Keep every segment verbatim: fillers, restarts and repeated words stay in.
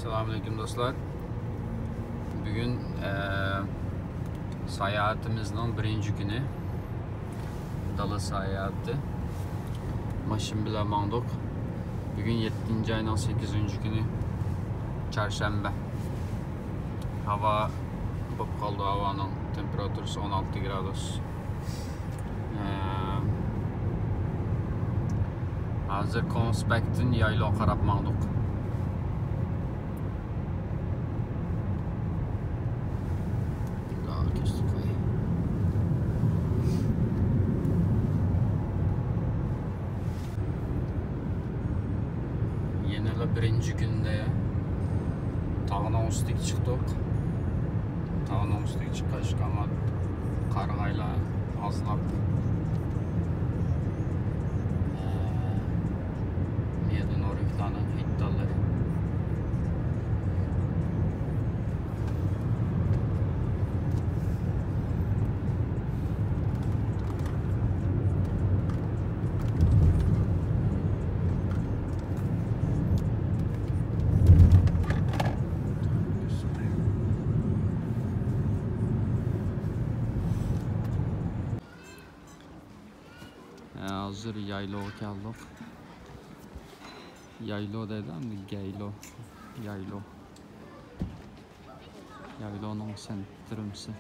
ئەسسالامۇئەلەيكۇم دوستلار. بۈگۈن، ئە، ساياھىتىمىزنىڭ بىرىنچى كۈنى. دالا ساياھىتى. ماشىنا بىلەن ماڭدۇق. بۈگۈن يەتتىنچى ئاينىڭ سەككىزىنچى كۈنى، چارشەنبە. ھاۋا بولۇپ قالدى، ھاۋانىڭ تېمپېراتۇرىسى ئون ئالتە گرادۇس. ئە، ھازىر كونسبەكتىن يايلوغا قاراپ ماڭدۇق. يەنىلا بىرىنچى كۈندە تاغنىڭ ئۈستىگە چىقتۇق. تاغنىڭ ئۈستىگە چىققاچقا، ئەمما قارىغايلار ئازلاپ، ئە، مىيەدە نورۋېگلارنىڭ خېيتانلىرى. ھە، ھازىر يايلوغا كەلدۇق. يايلو دەيدۇ، ئەمدى گەيلو. يايلو. يايلونىڭ سەنترىمسى.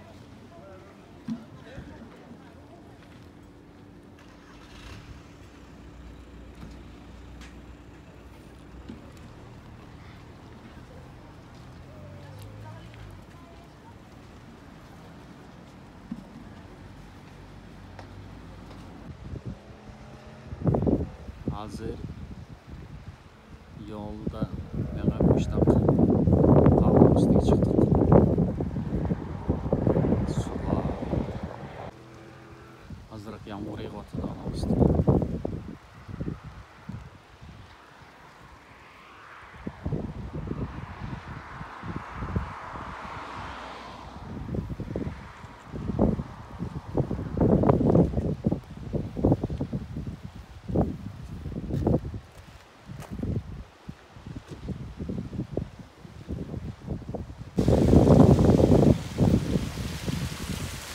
ھازىر يولدا مېڭىپ مۇشۇنداق تاغنىڭ ئۈستىگە چىقتۇق. سۇلار. ئازراق يامغۇر يېغىۋاتىدۇ ئانىڭ ئۈستىگە.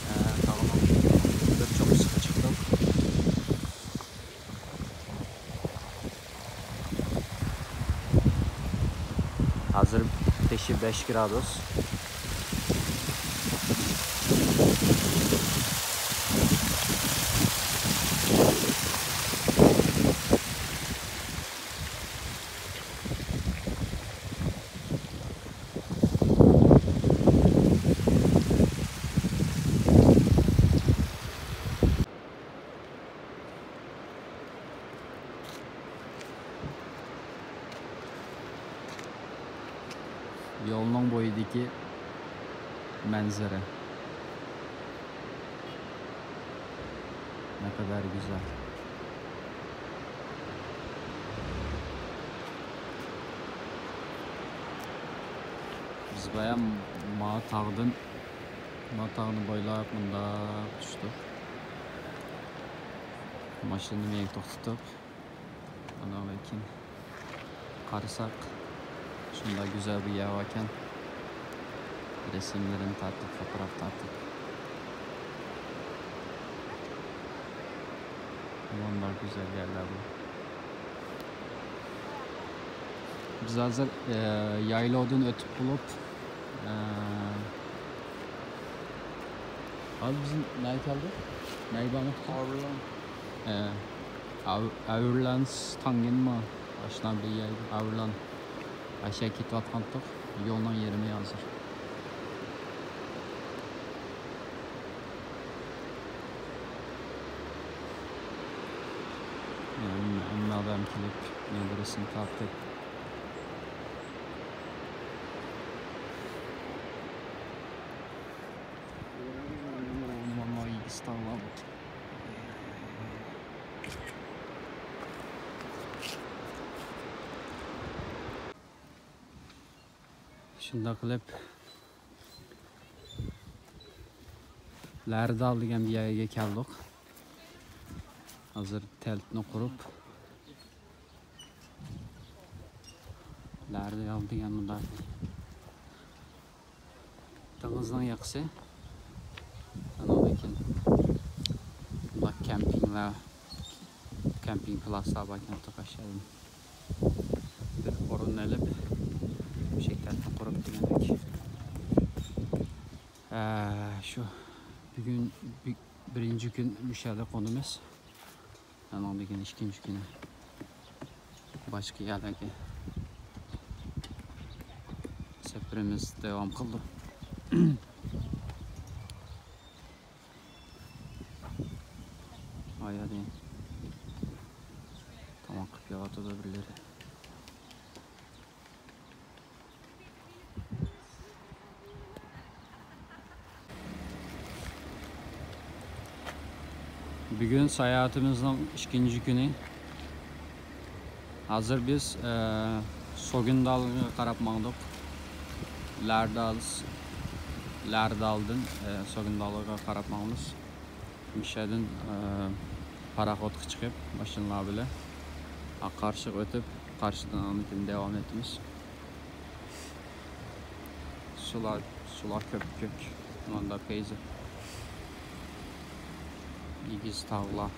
ھە، تاغنىڭ بىر چوققىسىغا چىقتۇق. ھازىر تېشى بەش گرادۇس. يولنىڭ بويىدىكى مەنزىرە نەقەدەر گۈزەل. بىز بايام ما تاغدىن، ما تاغنى بويلاپ مۇنداق چۈشتۇق. ماشىنىنى مەيەگە توختىتىپ، ئاندىن كېيىن قارىساق، شۇنداق گۈزەل بىر يەر باركەن. رەسىملىرىنى تارتىپ، فوتوگراف تارتىپ. مۇنداق گۈزەل يەرلەر بار. بىز ھازىر، ئە، يايلودىن ئۆتۈپ بولۇپ، ئە، ھازىر بىز نەگە كەلدۇق؟ نەگە بارماقچى؟ ئاۋرىلان. ئە، ئاۋ-، ئاۋرىلانس تاڭگېنمۇ؟ ئاشۇنداق بىر يەر، ئاۋرىلان. ئاشۇ يەرگە كېتىۋاتقانتۇق. يولنىڭ يېرىمى ھازىر. ھەممە، ھەممە ئادەم كېلىپ، مەن بىرسىنى تارتىپ. شۇنداق قىلىپ، لەردال دېگەن بىر يەرگە كەلدۇق. ھازىر تەلتنى قۇرۇپ، لەردال دېگەن مۇنداق دېڭىزنىڭ ياقىسى. ئانىڭدىن كېيىن مۇنداق كەمپىڭلار، كەمپىڭ پلاسلار باركەن، توقاش يەردىن بىر ئورۇن ئېلىپ، مۇشۇ يەردە قۇرۇپ دېگەندەك. ئە، شۇ بۈگۈن بى-، بىرىنچى كۈن مۇشۇ يەردە قونىمىز. ئانىڭدىن كېيىن ئىككىنچى كۈنى باشقا يەرلەرگە سەپىرىمىز داۋام قىلىدۇ. ئايالى تاماق قىلىپ يەۋاتىدۇ بىرلىرى. بۈگۈن ساياھىتىمىزنىڭ ئىككىنچى كۈنى. ھازىر بىز، ئە، سوگىندالغا قاراپ ماڭدۇق. لەردال، لەردالدىن، ئە، سوگىندالغا قاراپ ماڭىمىز. مۇشۇ يەردىن، ئە، پاراخوتقا چىقىپ، ماشىنىلار بىلەن قارشىغا ئۆتۈپ، قارشىدىن ئاندىن كېيىن داۋام ئېتىمىز. سۇلار، سۇلار كۆپكۆك، ماندا پەيزى، ئېگىز تاغلار.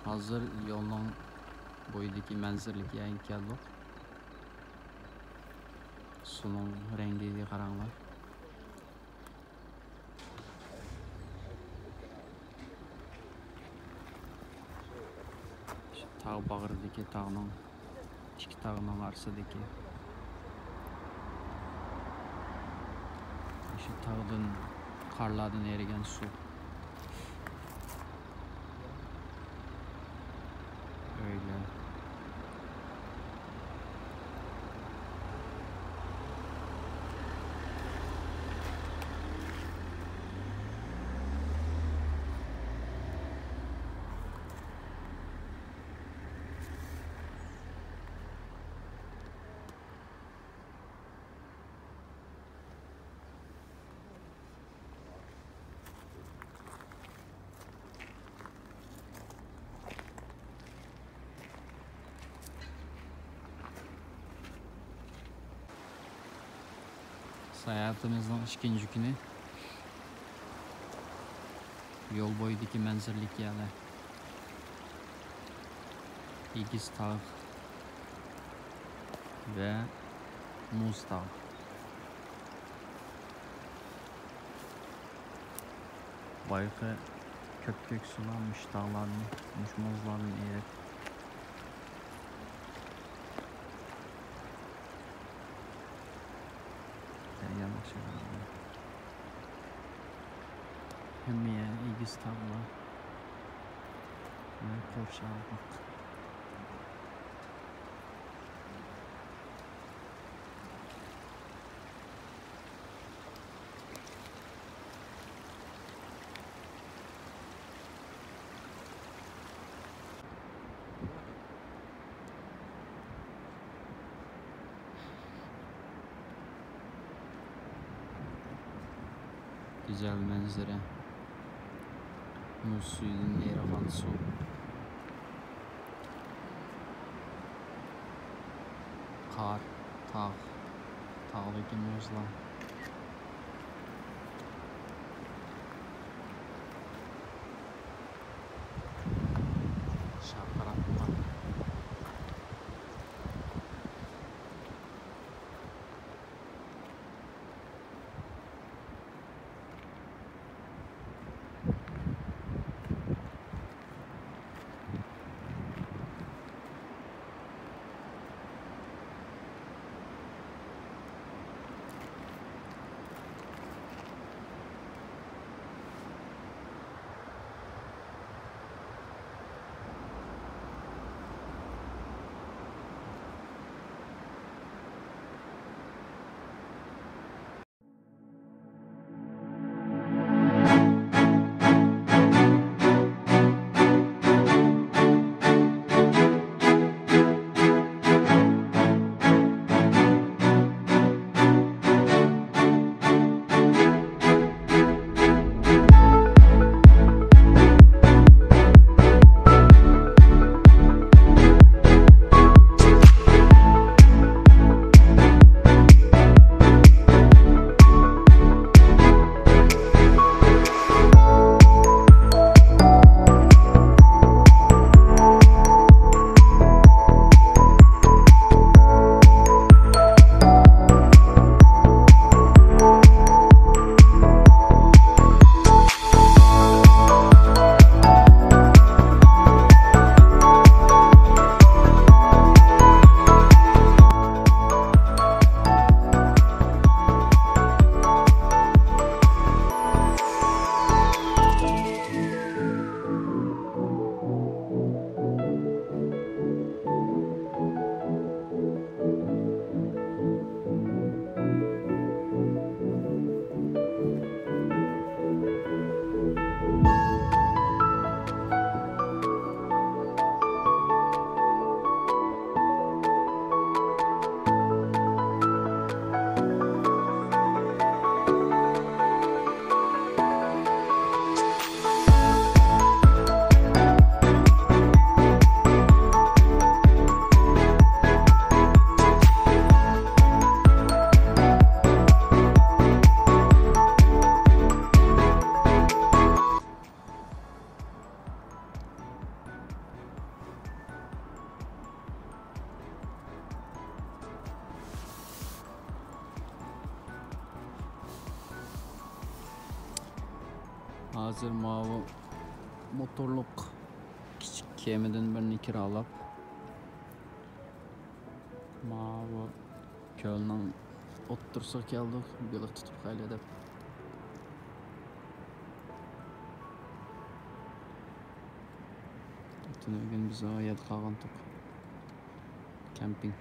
ھازىر يولنىڭ بويىدىكى مەنزىرىلىك يەرگە كەلدۇق. سۇنىڭ رەڭگىگە قاراڭلار. شۇ تاغ باغرىدىكى تاغنىڭ، ئىككى تاغنىڭ ئارىسىدىكى، شۇ تاغدىن، قارلاردىن ئېرىگەن سۇ. ئۆيلەر. ساياھىتىمىزنىڭ ئىككىنچى كۈنى. يول بويىدىكى مەنزىرىلىك يەرلەر. ئېگىز تاغ ۋە مۇز تاغ. بايىقى كۆپكۆك سۇلار مۇشۇ تاغلاردىن، مۇشۇ مۇزلاردىن ئېرىپ، جەريان ئاشىدۇ. ھەممە يەر ئېگىز تاغلار بىلەن قورشالغان. گۈزەل مەنزىرە. مۇز سۈيىدىن ئېرىغان سۇ. قار، تاغ، تاغدىكى مۇزلار. شارقىراپ تۇرغان. ھازىر ماۋۇ موتورلۇق كىچىك كېمىدىن بىرنى كىرالاپ، ماۋۇ كۆلنىڭ ئوتتۇرىسىغا كەلدۇق، بېلىق تۇتۇپ باقايلى دەپ. تۈنۈگۈن بىز ئۇ يەردە قالغانتۇق. كەمپىڭ.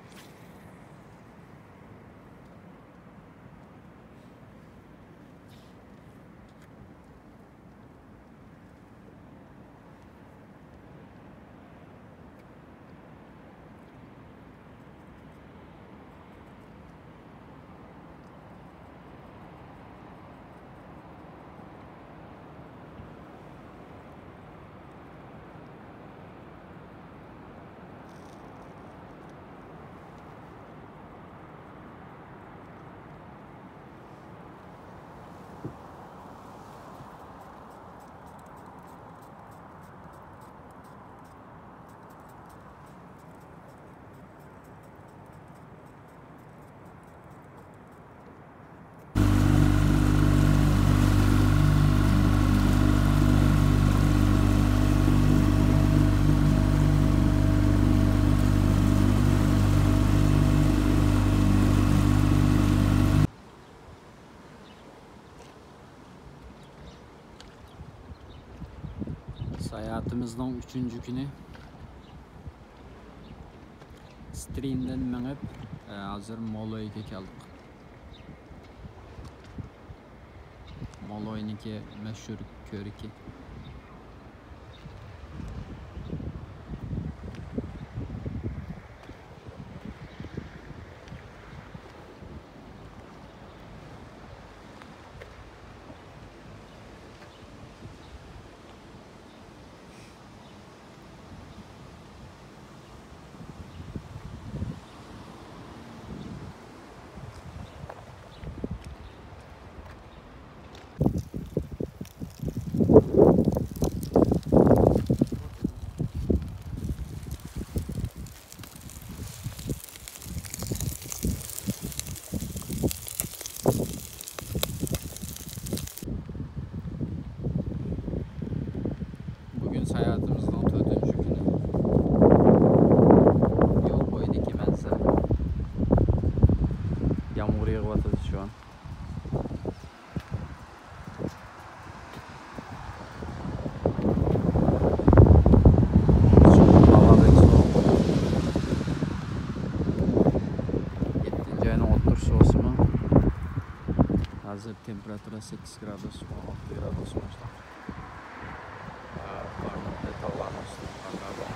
ساياھىتىمىزنىڭ ئۈچىنچى كۈنى. سترىندىن مېڭىپ، ھازىر مولويغا كەلدۇق. مولوينىڭكى مەشھۇر كۆۋرۈكى. ھازىر تېمپېراتۇرا سەككىز گرادۇس، ئون ئالتە گرادۇس باشلىق. ئە، قارلىق دېتاللارنى ئۈستىدە قارلار.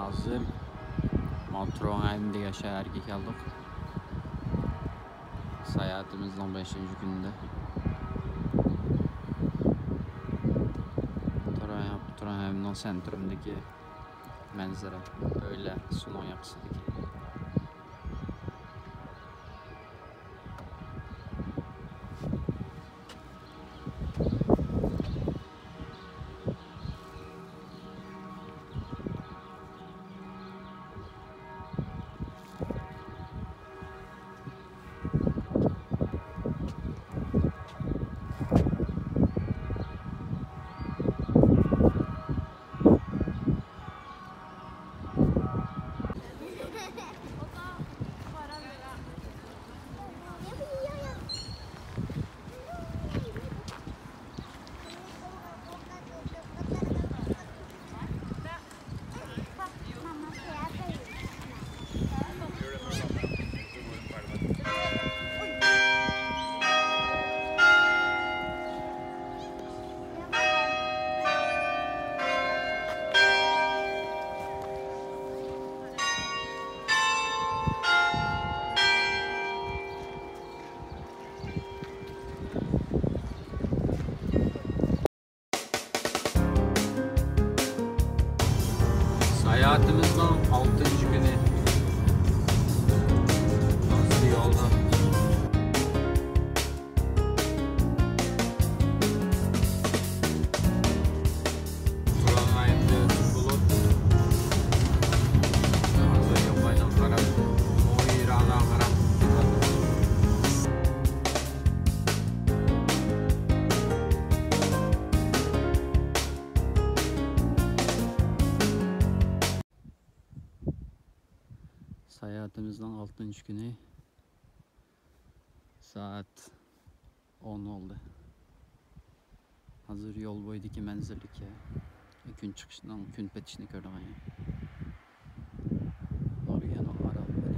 ھازىر مانا ترونھايم دېگەن شەھەرگە كەلدۇق. ساياھىتىمىزنىڭ بەشىنچى كۈنىدە. ترونھايم، ترونھايمنىڭ سەنترىمدىكى مەنزىرە، ئۆيلەر سۇنىڭ ياقىسىدىكى. ساياھىتىمىزنىڭ ئالتىنچى كۈنى، سائەت ئون بولدى. ھازىر يول بويىدىكى مەنزىرىلىككە، كۈن چىقىشنىڭ، كۈن پېتىشىنى كۆرىدىغان يەر. نورۋېگىيەنىڭ ئاراللىرى.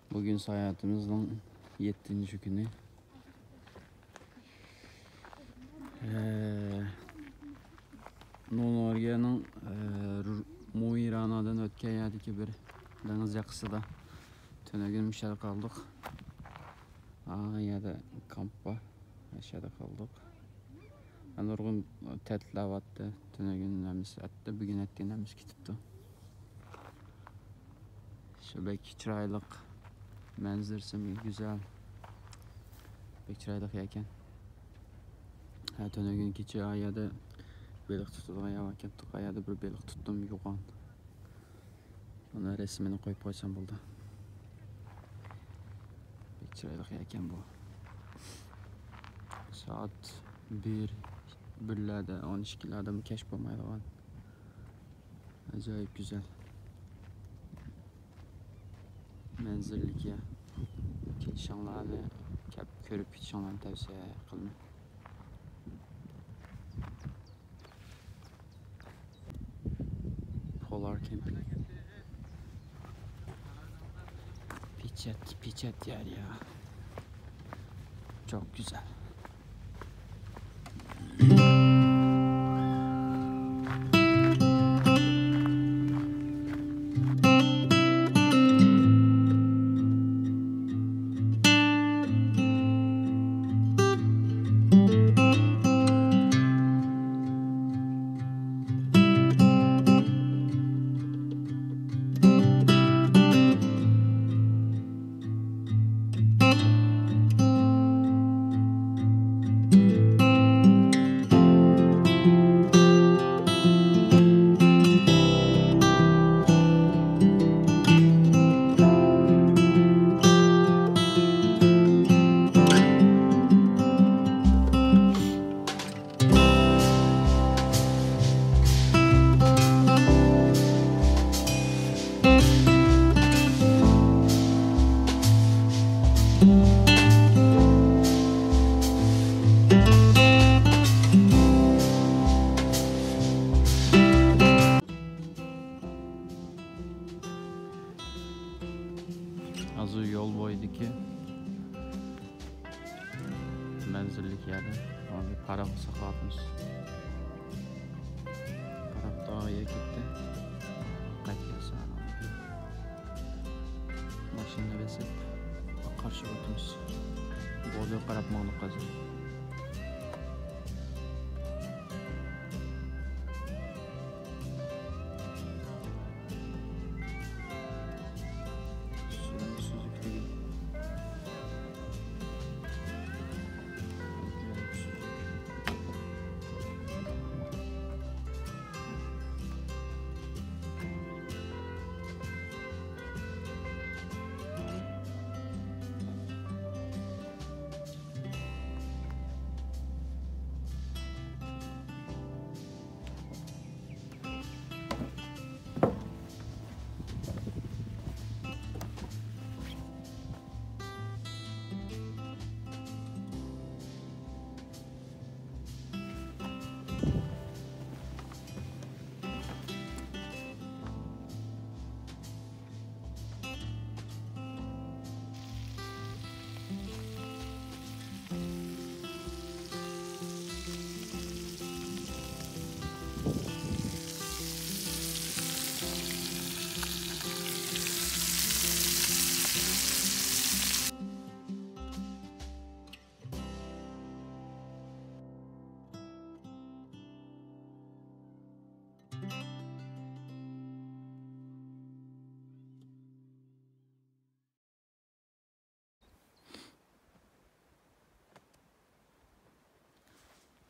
بۈگۈن ساياھىتىمىزنىڭ يەتتىنچى كۈنى. ئە، نورۋېگىيەنىڭ، ئە، مو ئى رانادىن ئۆتكەن يەردىكى بىر دېڭىز ياقىسىدا تۈنۈگۈن مۇشۇ يەردە قالدۇق. ئا يەردە كامپ بار. مۇشۇ يەردە قالدۇق. نۇرغۇن تەتلەۋاتتى. تۈنۈگۈن ھەممىسى ئەتتى، بۈگۈن ئەتكەن ھەممىسى كېتىپتۇ. شۇ بەك چىرايلىق، مەنزىرىسىمۇ گۈزەل. بەك چىرايلىق يەركەن. ھە، تۈنۈگۈن كېچە ئا يەردە بېلىق تۇتىدىغان يەر بار ئىكەن. ئا يەردە بىر بېلىق تۇتتۇم، يوغان. ئۇنىڭ رەسىمىنى قويۇپ قويسام بولدى. بەك چىرايلىق يەركەن بۇ. سائەت بىر، بىرلەردە، ئون ئىككىلەردىمۇ كەچ بولمايدىغان. ئاجايىپ گۈزەل مەنزىرىلىك يەر. كېلىشىڭلارنى، كەپ كۆرۈپ كېتىشىڭلارنى تەۋسىيە قىلىمەن. Polar Camping. Печать, печать yer ya. Çok güzel. بارىمىز. قاراپ تۇرغان يەر كەتتى. قايتىپ كەلسە، ماشىنىنى بېسىپ، قارشى ئۆتىمىز. بوردىغا قاراپ ماڭدۇق ھازىر.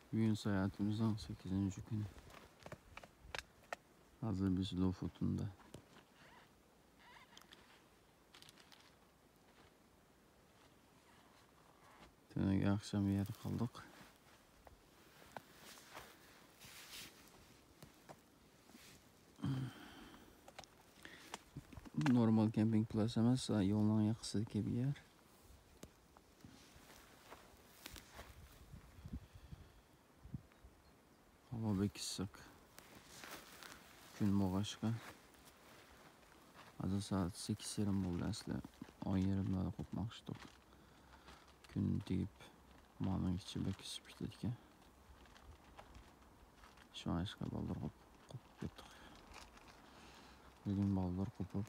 بۈگۈن ساياھىتىمىزنىڭ سەككىزىنچى كۈنى. ھازىر بىز لوفۇتۇندا. تۈنۈگۈن ئاخشام بۇ يەردە قالدۇق. نورمال كەمپىڭ پلاس ئەمەس، يولنىڭ ياقىسىدىكى بىر يەر. ھاۋا بەك ئىسسىق. كۈن بولغاچقا. ھازىر سائەت سەككىز يېرىم بولدى ئەسلى. ئون يېرىملاردا قوپماقچىدۇق. كۈن تېگىپ، مانىڭ ئىچى بەك ئىسسىپ كېتىدىكەن. شۇڭا ئىشقا بالدۇر قوپ-، قوپۇپ كەتتۇق. بۈگۈن بالدۇر قوپۇپ،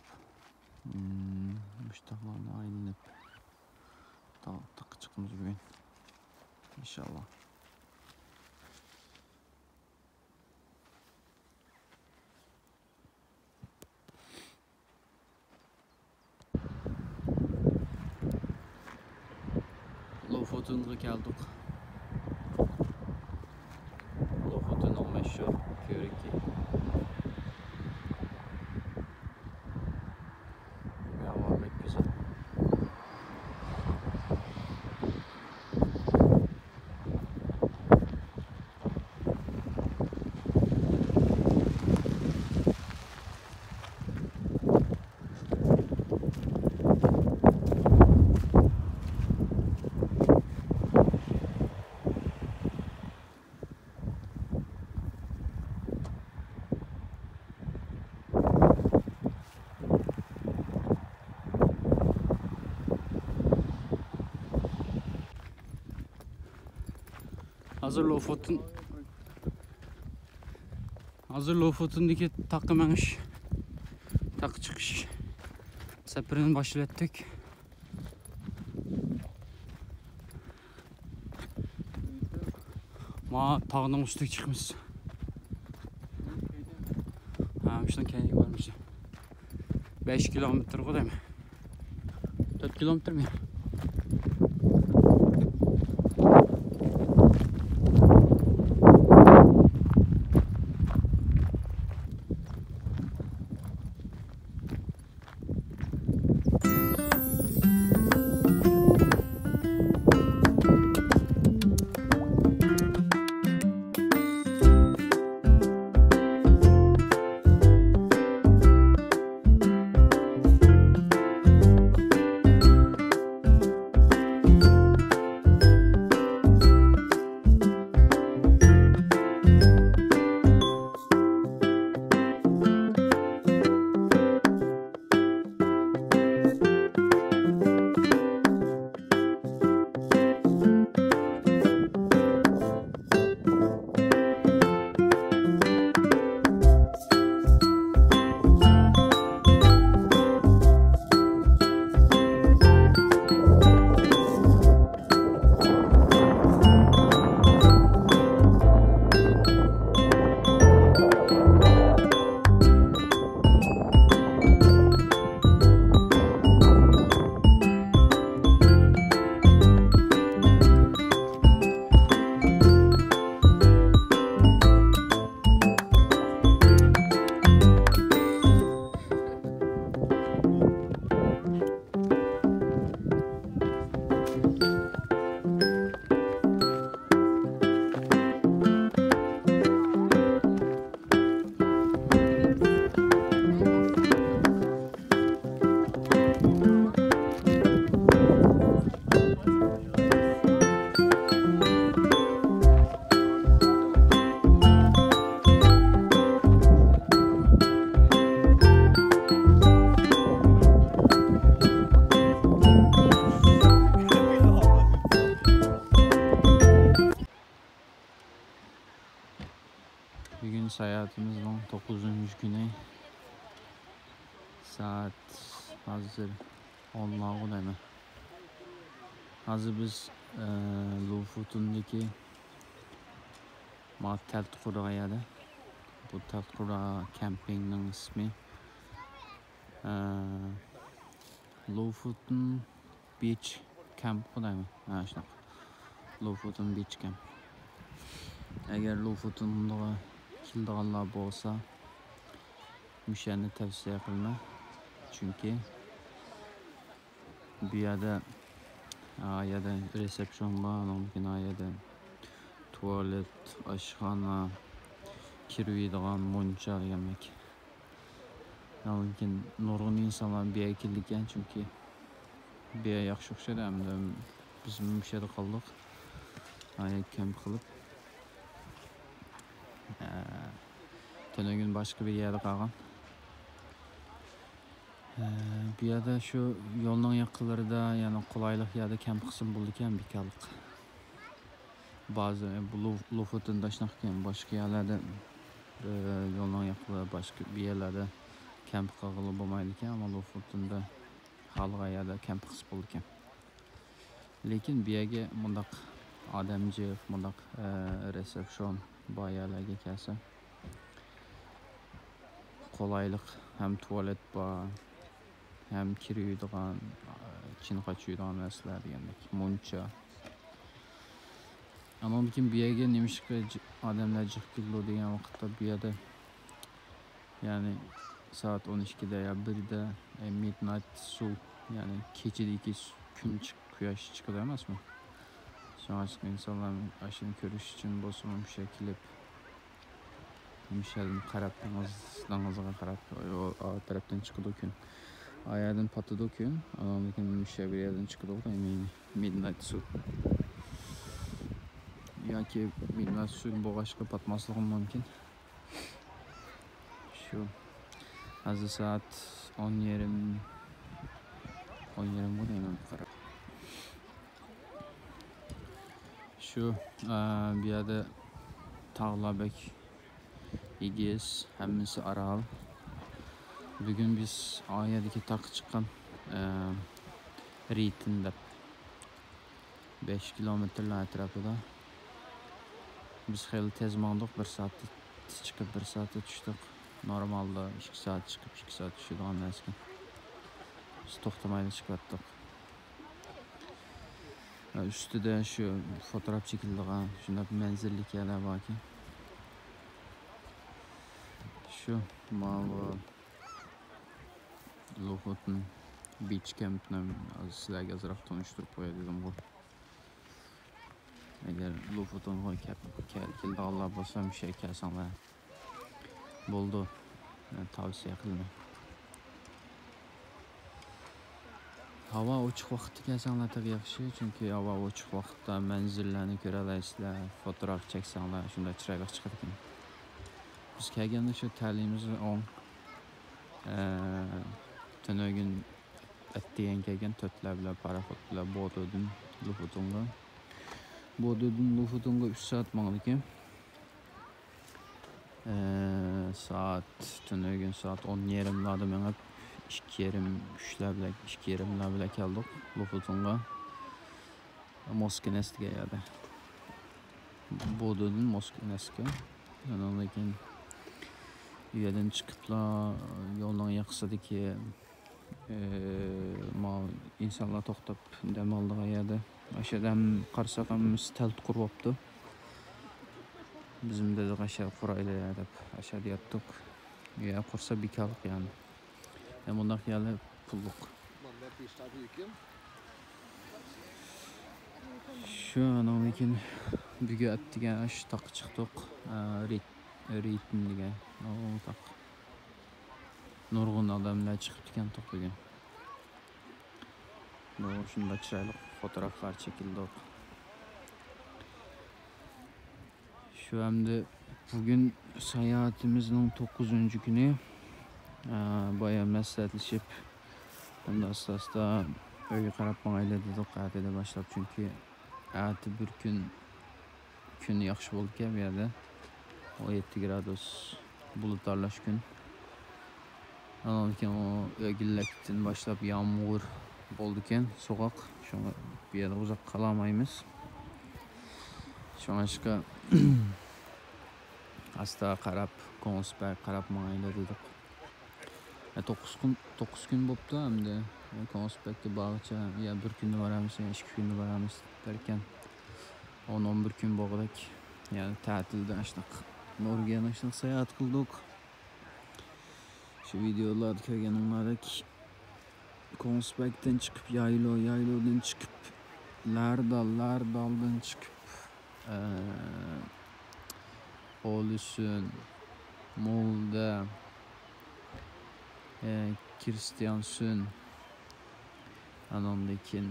مم، مۇشۇ تاغلارنى ئايلىنىپ، تاغ-، تاغقا چىقىمىز بۈگۈن. ئىنشاللا. لوفۇتۇنغا كەلدۇق. لوفۇتۇننىڭ مەشھۇر كۆۋرۈكى. ھاۋا بەك گۈزەل. ھازىر لوفۇتۇن، ھازىر لوفۇتۇندىكى تاغقا مېڭىش، تاغقا چىقىش سەپىرىنى باشلىۋەتتۇق. ما تاغنىڭ ئۈستىگە چىقىمىز. ھە، مۇشۇنىڭ كەينىگە بارمىز. بەش كىلومېتىرغۇ دەيمەن. تۆت كىلومېتىرمۇ؟ بۈگۈن ساياھىتىمىزنىڭ توققۇزىنچى كۈنى. سائەت ھازىر ئونلارغۇ دەيمەن. ھازىر بىز، ئە، لوفۇتۇندىكى ما تەلتقۇرا يەردە. بۇ تەلتقۇرا كەمپىنگنىڭ ئىسمى. ئە، لوفۇتۇن بىچ كەمپ دەيمەن. ھە، شۇنداق. لوفۇتۇن بىچ كەمپ. ئەگەر لوفۇتۇنغا كېلىدىغانلار بولسا، مۇشۇ يەرنى تەۋسىيە قىلىمەن. چۈنكى بۇ يەردە، ئا يەردە رېسېپشون بار، ئاندىن كېيىن ئا يەردە تۇالېت، ئاشخانا، كىر يۇيىدىغان مۇنچا دېگەندەك. ئاندىن كېيىن نۇرغۇن ئىنسانلار بۇ يەرگە كېلىدىكەن، چۈنكى بۇ يەر ياخشى ئوخشايدۇ، ھەمدە بىزمۇ مۇشۇ يەردە قالدۇق. ئا يەردە كەمپ قىلىپ، ئە، تۈنۈگۈن باشقا بىر يەردە قالغان. ئە، بۇ يەردە شۇ يولنىڭ ياقىلىرىدا، يەنى قولايلىق يەردە كەمپ قىلسىمۇ بولىدىكەن، بىكارلىق. بەزى بۇ لۇ-، لوفۇتۇندا شۇنداق ئىكەن، باشقا يەرلەردە، ئە، يولنىڭ ياقىلىرى باشقا بىر يەرلەردە كەمپ قىلغىلى بولمايدىكەن، ئەمما لوفۇتۇندا خالىغان يەردە كەمپ قىلسا بولىدىكەن. لېكىن بۇ يەرگە مۇنداق ئادەم جىق، مۇنداق، ئە، رېسېپشون بار يەرلەرگە كەلسە، قولايلىق، ھەم تۇالېت بار، ھەم كىر يۇيىدىغان، ئە، چىنقاچ يۇيىدىغان نەرسىلەر دېگەندەك، مۇنچا. ئاندىن كېيىن بۇ يەرگە نېمىشقا جىق، ئادەملەر جىق كېلىدۇ دېگەن ۋاقىتتا، بۇ يەردە يەنى سائەت ئون ئىككىدە يا بىردە، ئە، مىدنايت سۇ، يەنى كېچىدىكى سۇ، كۈن چىق-، قۇياش چىقىدۇ ئەمەسمۇ؟ شۇڭا ئىنسانلار ئاشۇنى كۆرۈش ئۈچۈن بولسىمۇ مۇشۇ يەرگە كېلىپ، مۇشۇ يەردىن قاراپ، دېڭىز، دېڭىزغا قاراپ، ئۇ، ئۇ تەرەپتىن چىقىدۇ كۈن. ئا يەردىن پاتىدۇ كۈن، ئاندىن كېيىن مۇشۇ بىر يەردىن چىقىدۇ، مىدنايت سۇ. ياكى مىدنايت سۇ بولغاچقا پاتماسلىقى مۇمكىن. شۇ. ھازىر سائەت ئون يېرىم، ئون يېرىم بولدى، مەن قاراپ. شۇ، ئە، بۇ يەردە تاغلار بەك ئېگىز، ھەممىسى ئارال. بۈگۈن بىز ئا يەردىكى تاغقا چىققان، ئە، رىتىن دەپ. بەش كىلومېتىرلار ئەتراپىدا. بىز خېلى تېز ماڭدۇق، بىر سائەتتە چىقىپ، بىر سائەتتە چۈشتۇق. نورمالدا ئىككى سائەت چىقىپ، ئىككى سائەت چۈشىدىغان نەرسىكەن. بىز توختىمايلا چىقىۋەتتۇق. ئۈستىدە شۇ فوتوگراف چېكىلىدىغان شۇنداق مەنزىرىلىك يەرلەر باركەن. شۇ ماۋۇ لوفۇتۇن بىچ كەمپنى سىلەرگە ئازراق تونۇشتۇرۇپ قوياي دېدىمغۇ. ئەگەر لوفۇتۇنغا كەپ-، كەل-، كېلىدىغانلار بولسا، مۇشۇ يەرگە كەلسەڭلار بولىدۇ. مەن تاۋسىيە قىلىمەن. ھاۋا ئوچۇق ۋاقىتتا كەلسەڭلار تېخى ياخشى، چۈنكى ھاۋا ئوچۇق ۋاقىتتا مەنزىرىلەرنى كۆرەلەيسىلەر، فوتوگراف چەكسەڭلار شۇنداق چىرايلىق چىقىدىكەن. بىز كەلگەندە شۇ تەلىيىمىز ئوڭ. ئە، تۈنۈگۈن ئەتىگەن كەلگەن تۆتلەر بىلەن پاراخوت بىلەن بودۇدىن لۇفۇتۇڭغا. بودۇدىن لۇفۇتۇڭغا ئۈچ سائەت ماڭىدىكەن. ئە، سائەت، تۈنۈگۈن سائەت ئون يېرىملاردا مېڭىپ، ئىككى يېرىم، ئۈچلەر بىلەن، ئىككى يېرىملار بىلەن كەلدۇق لۇفۇتۇڭغا. موسكىنېس دېگەن يەردە. بودۇدىن موسكىنېسكە. ئۇنىڭدىن كېيىن ئۇ يەردىن چىقىپلا يولنىڭ ياقىسىدىكى، ئى، ماۋۇ ئىنسانلار توختاپ دەم ئالىدىغان يەردە. ئاشۇ يەردە ھەم قارىساق ھەممىسى تەلتە قۇرۇۋاپتۇ. بىزمۇ دېدۇق، ئاشۇ قۇرايلى دەپ، ئاشۇ يەردە ياتتۇق. يا قۇرسا بىكارلىق يەنى. ھەم بۇنداق يەرلەر پۇللۇق. شۇ، ئانىڭدىن كېيىن بۈگۈن ئەتىگەن ئاشۇ تاغقا چىقتۇق. ئە، رىت-، رىتىن دېگەن. ئۇ تاغ. نۇرغۇن ئادەملەر چىقىپتىكەن تاغ بۈگۈن. نۇرغۇن شۇنداق چىرايلىق فوتوگرافلار چېكىلدۇق. شۇ ئەمدى بۈگۈن ساياھىتىمىزنىڭ توققۇزىنچى كۈنى. ئە، بايا مەسلىھەتلىشىپ، ئەمدى ئاستا-ئاستا ئۆيگە قاراپ ماڭايلى دېدۇق، ئەتىدىن باشلاپ، چۈنكى ئەتە بىر كۈن، كۈن ياخشى بولىدىكەن بۇ يەردە. ئون يەتتە گرادۇس بۇلۇت ئارىلاش كۈن. ئاندىن كېيىن ئۇ ئۆگۈنلۈكتىن باشلاپ يامغۇر بولىدىكەن، سوغۇق. شۇڭا بۇ يەردە ئۇزاق قالالمايمىز. شۇڭلاشقا ئاستا قاراپ، كونسبەگكە قاراپ ماڭايلى دېدۇق. ئە، توققۇز كۈن، توققۇز كۈن بوپتۇ ئەمدى. كونسبەگكە بارغۇچە يا بىر كۈندە بارامىز، يا ئىككى كۈندە بارامىز دەركەن. ئون، ئون بىر كۈن بولغۇدەك. يەنى تەتىلدە ئاشۇنداق نورۋېگىيەنى ئاشۇنداق ساياھەت قىلدۇق. شۇ ۋىدېئولاردا كۆرگىنىڭلاردەك كونسبەگتىن چىقىپ، يايلو، يايلودىن چىقىپ، لەردال، لەردالدىن چىقىپ، ئە، ئولسون، مولدە، ئە، كىرستىيانسون، ئانىڭدىن كېيىن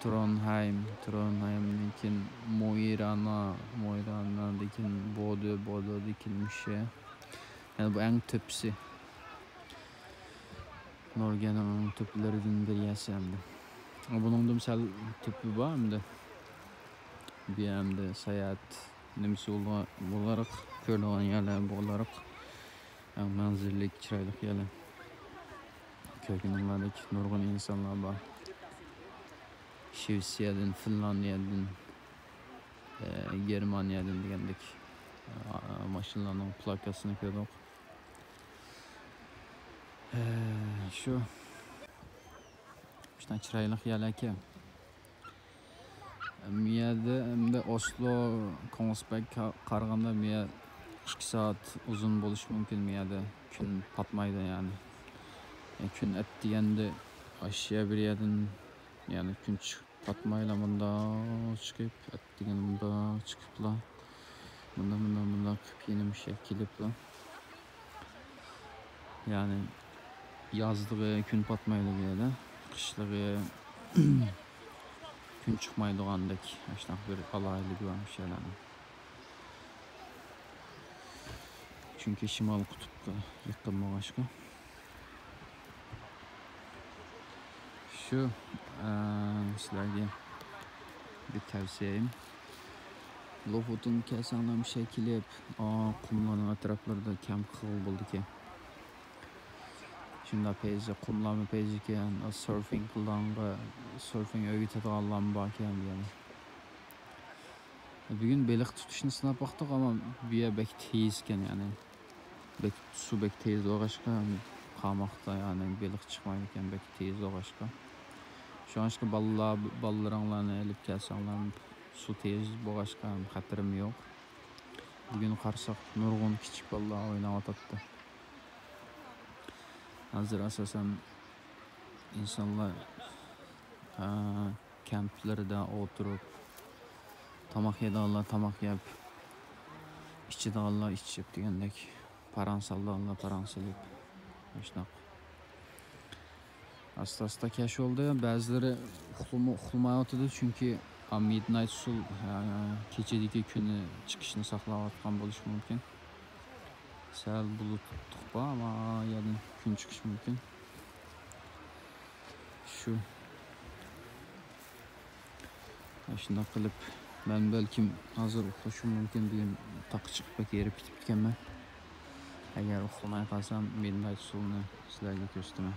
ترونھايم، ترونھايمدىن كېيىن موئېرانا، موئېرانادىن كېيىن بودۇ، بودۇدىن كېيىن مۇشۇ. يەنى بۇ ئەڭ تۆپىسى. نورۋېگىيەنىڭ تۆپىلىرىدىن بىرى ئەمدى. بۇنىڭدىن سەل تۆپى بار ئەمدى. بۇ ئەمدى ساياھەت نېمىسى بولغا-، بولارق، كۆرىدىغان يەرلەر بولارق، ئەڭ مەنزىرىلىك، چىرايلىق يەرلەر. كۆرگىنىڭلاردەك نۇرغۇن ئىنسانلار بار. شىۋېتسىيەدىن، فىنلاندىيەدىن، ئە، گېرمانىيەدىن دېگەندەك، ئە، ماشىنىلارنىڭ پلاكاسىنى كۆردۇق. ئە، شۇ. شۇنداق چىرايلىق يەرلەركەن. مۇ يەردە ئەمدى ئوسلو، كونسبەگكە قارىغاندا مۇ يەر ئىككى سائەت ئۇزۇن بولۇشى مۇمكىن. مۇ يەردە كۈن پاتمايدۇ يەنى. يەنى كۈن ئەتىگەندە ئاشۇ يەر بىر يەردىن، يەنى كۈن چىقىپ پاتمايلا مۇنداق چىقىپ، ئەتىگەن مۇنداق چىقىپلا، مۇنداق، مۇنداق، مۇنداق قىلىپ يەنە مۇشۇ يەرگە كېلىپلا. يەنى يازلىقى كۈن پاتمايدۇ بۇ يەردە، قىشلىقى كۈن چىقمايدىغاندەك، ئاشۇنداق بىر ئالاھىدىلىكى بار مۇشۇ يەرلەرنىڭ. چۈنكى شىمال قۇتۇپقا يېقىن بولغاچقا. شۇ، ئە، سىلەرگە بىر تەۋسىيەم. لوفۇتىنغا كەلسەڭلار مۇشۇ يەرگە كېلىپ، ئا، قۇملارنىڭ ئەتراپلىرىدا كەمپ قىلغىلى بولىدىكەن. شۇنداق پەيزى، قۇملارمۇ پەيزىكەن، سورفىڭ قىلىدىغانغا، سورفىڭ ئۆگىتىدىغانلارمۇ باركەن دېگەن. بۈگۈن بېلىق تۇتۇشنى سىناپ باقتۇق، ئەمما بۇ يەر بەك تېزكەن، يەنى بەك، سۇ بەك تېز بولغاچقا، قاماقتا، يەنى بېلىق چىقمايدىكەن، بەك تېز بولغاچقا. شۇڭلاشقا بالىلار، بالىلىرىڭلارنى ئېلىپ كەلسەڭلار، سۇ تېز بولغاچقا خەتىرىمۇ يوق. بۈگۈن قارىساق، نۇرغۇن كىچىك بالىلار ئويناۋاتاتتى. ھازىر ئاساسەن ئىنسانلار، ھە، كەمپلىرىدە ئولتۇرۇپ، تاماق يەيدىغانلار تاماق يەپ، ئىچىدىغانلار ئىچىپ دېگەندەك، پاراڭ سالىدىغانلار پاراڭ سېلىپ، مۇشۇنداق. ئاستا-ئاستا كەچ بولدى. بەزىلىرى ئۇخلىما-، ئۇخلىمايۋاتىدۇ، چۈنكى، ئا، مىدنايت سول، ئا، كېچىدىكى كۈنى چىقىشنى ساقلاۋاتقان بولۇشى مۇمكىن. سەل بۇلۇتلۇق بار، ئەمما يەنە كۈن چىقىشى مۇمكىن. شۇ. شۇنداق قىلىپ، مەن بەلكىم ھازىر ئۇخلىشىم مۇمكىن، بۈگۈن تاققا چىقىپ بەك ھېرىپ كېتىپتىكەنمەن. ئەگەر ئۇخلىماي قالسام، مىدنايت سولنى سىلەرگە كۆرسىتىمەن.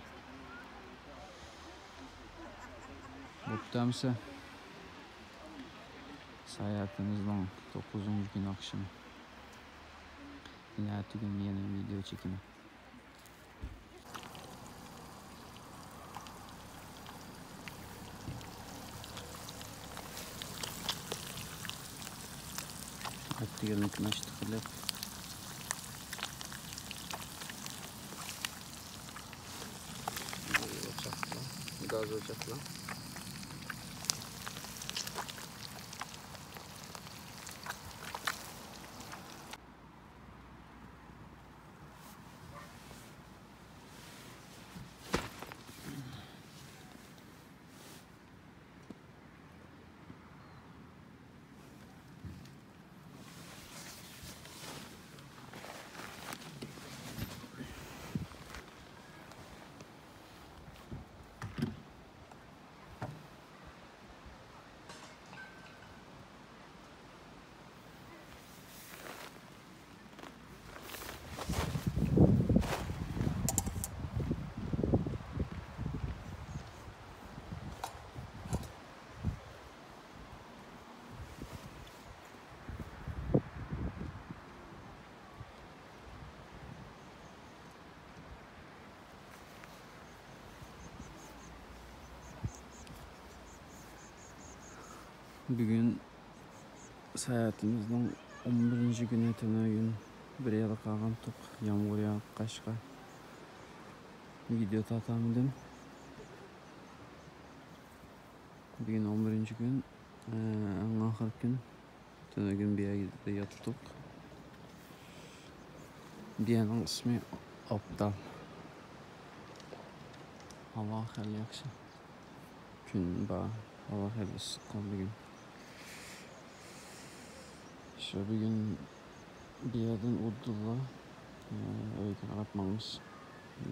بوپتۇ ئەمسە. ساياھىتىمىزنىڭ توققۇزىنچى كۈنى ئاخشىمى. يەنە ئەتىگۈن يەنە ۋىدېئو چېكىمەن. ئەتىگەنلىك ناشتا قىلىپ، ئوچاقتا، گاز ئوچاقتا. بۈگۈن ساياھىتىمىزنىڭ ئون بىرىنچى كۈنى، تۈنۈگۈن بىر يىل قالغانتۇق، يامغۇر ياغقاچقا ۋىدېئو تارتالمىدىم. بۈگۈن ئون بىرىنچى كۈن، ئەڭ ئاخىرقى كۈن. تۈنۈگۈن بۇ يەردە ياتتۇق. بۇ يەرنىڭ ئىسمى ئابدال. ھاۋا خېلى ياخشى. كۈن بار. ھاۋا خېلى ئىسسىق بۈگۈن. شۇ بۈگۈن بۇ يەردىن ئۇدۇللا، ئە، ئۆيگە قاراپ ماڭىمىز.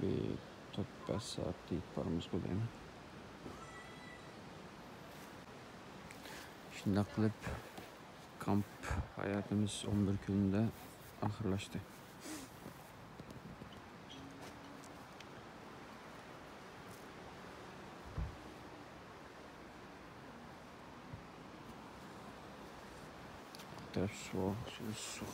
بىر تۆت، بەش سائەتتە يېتىپ بارىمىز دەيمەن. شۇنداق قىلىپ، كامپ ھاياتىمىز ئون بىر كۈندە ئاخىرلاشتى. تەرەپ سۇ، سۇ، سۇ.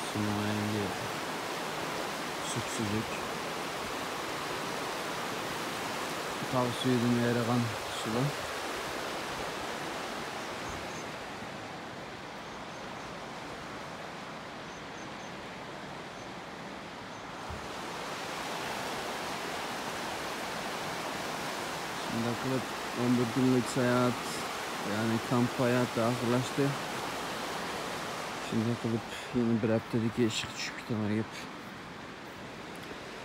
سۇنىڭ رەڭگى سۈت سۈزۈك. تاغ سۈيىدىن ئايرىغان سۇلار. شۇنداق قىلىپ، ئون بىر كۈنلۈك ساياھەت، يەنى كامپ ھاياتى ئاخىرلاشتى. شۇنداق قىلىپ، يەنە بىر ھەپتىدىكى ئىشقا چۈشۈپ كېتىدىغان گەپ.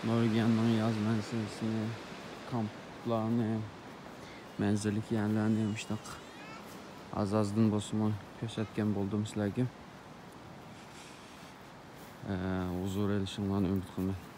نورۋېگىيەنىڭ ياز مەنزىرىسىنى، كامپلارنى، مەنزىرىلىك يەرلەرنى مۇشۇنداق ئاز-ئازدىن بولسىمۇ كۆرسەتكەن بولدۇم سىلەرگە. ئە، ھۇزۇر ئېلىشىڭلارنى ئۈمىد قىلىمەن.